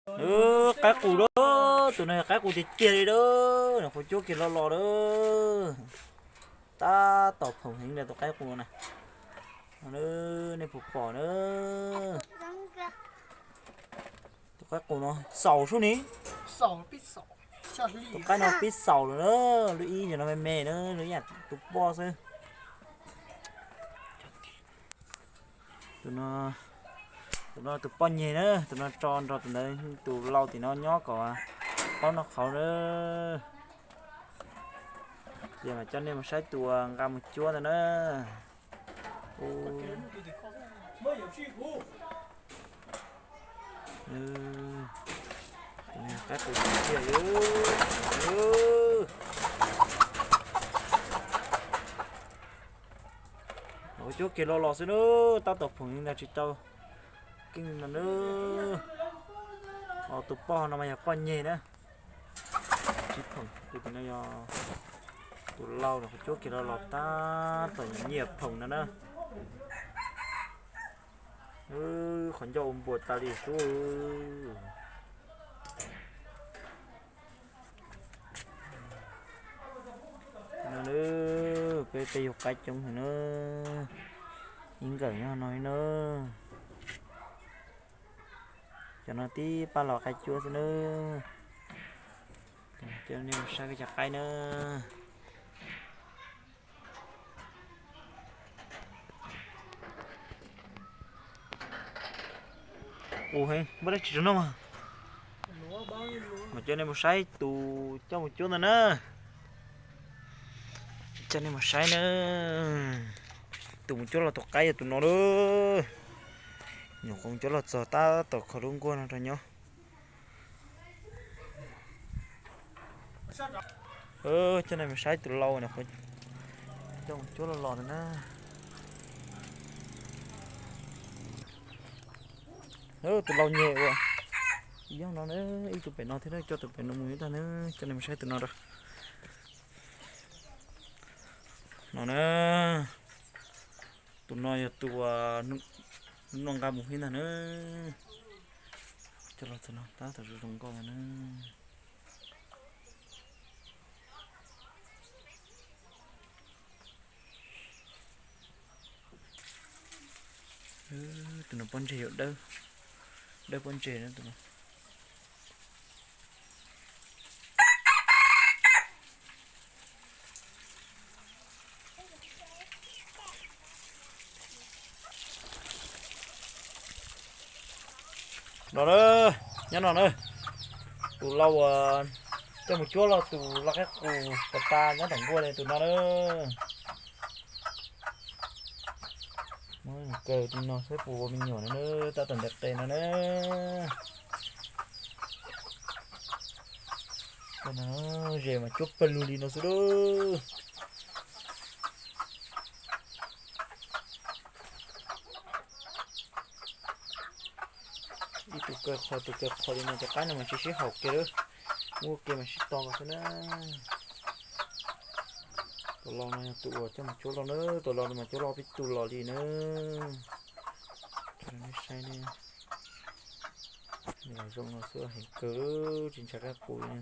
Qaib qus lawm, tus no yog qaib qus tiag tiag li lawm, nyuam qhuav cuab kiag los los lawm. Tab tom phoom heev li tus qaib qus na. Nej puas pom na? Tus qaib qus no xaus sub ni. Tus qaib no pib xaus lawm na, lub ib no me me na, lub ib yam tus poj xwb. Tus no, tus no tus poj nyeg na, tus no tso nrog tus ntawd, tus lau tim no nyob kom paub noj qhauv na. Ces mam coj nej mus saib tus nqa mus cuab ntawd na. Qaib qus tiag tiag. Los cuab kiag los los xwb na, tab tom phoom li ntag tsis tau keej no na. Ho tus poj no mas yog poj nyeg na. Tsis phoom, tus no yog tus lau los cuab kiag los los tab tom nyiam phoom no na. Qhov ncauj ua npuas tas li xwb. No na, peb peb yug qaib coob heev na, ib nkawm nyob no li na. Cov no tib pab los qaib cuab xwb na. Coj nej mus saib peb cov qaib na. Ua heev, npaj dab tsi rau no mas. Mas coj nej mus saib tus coj mus cuab ntawd na. Coj nej mus saib na. Tus mus cuab los tus qaib yog tus no lawm. Nyuam qhuav mus cuab los txog tab tom kho lub nkuaj no rau nyob. Coj nej mus saib tus lau no, coj mus cuab los los ntawd na. Tus lau nyeg ua ib yog no, ib tug pem no thiab, coj tus pem no mus ib tag na, coj nej mus saib tus no rau. No na, tus no yog tus nqa mus ib ntag na. Coj los txog no tab tom zoo zoo nkauj no na. Tus no pob ntseg yog dawb, dawb pob ntseg na tus no. No na, nyob no na, tus lau uas coj mus cuab los tus lau qaib qus pas tas nyob tom nkuaj li tus no na. Muab kaw li no saib puas ua me nyuam no na, tab tom ntev qe no na. Ze mas cuab pawg lug li no xwb lauj. Ib tug kaw qhov, tus kaw qhov li no cov qaib no mas tsis sib haum kiag lawm, muab ua ke mas sib tog xwb na. Tus lau no yog tus uas coj mus cuab los na, tus lau no mas cuab los peb tus los li na. Nej saib ne, zoo no xwb heev kawg, tsis ntshai qaib qus li.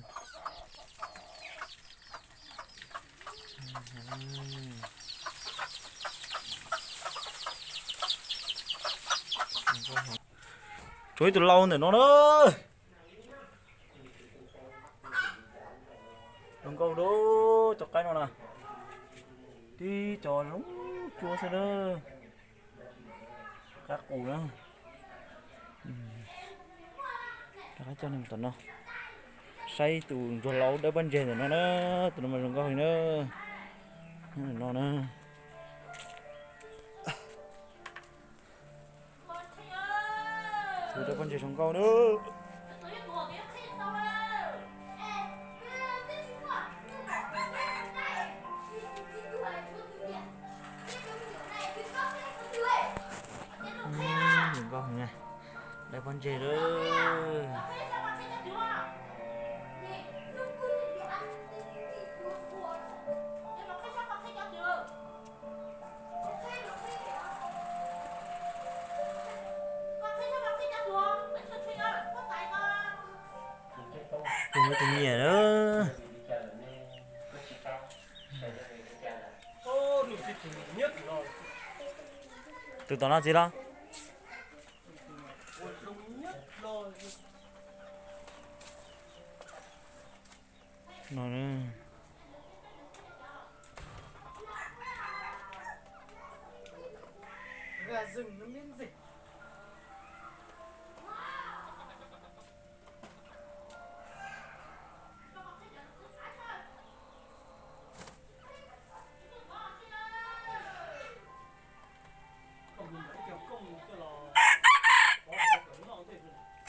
Tshuav ib tug lau ntawm no na. Zoo nkauj lauj, cov qaib no na, tib co zoo cuab xwb na. Qaib qus na. Rov qab coj nej mus tom no saib tus ntsuag lau dawb pob ntseg ntawm no na, tus no mas zoo nkauj heev na. Nyob ntawm no na. Tus dawb pob ntseg zoo nkauj na. Zoo nkauj heev na, dawb pob ntseg lawm. Tus nyiam na. Tus tom no txiv los? No.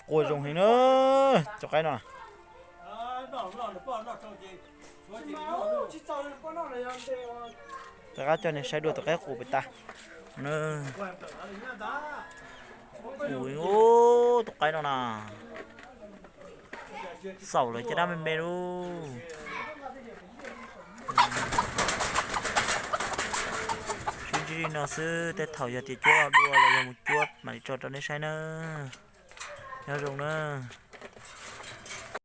Quaj zoo heev na, cov qaib no. Rov qab coj nej saib dua tus qaib qus pem tas. Qus, tus qaib no na. Xaum lawv caj dab me me lauj. Sib ntsib li no xwb, tej thaum yog tias cuab dua los yog mus cuab mam li tso rau nej saib na. Nyob zoo na.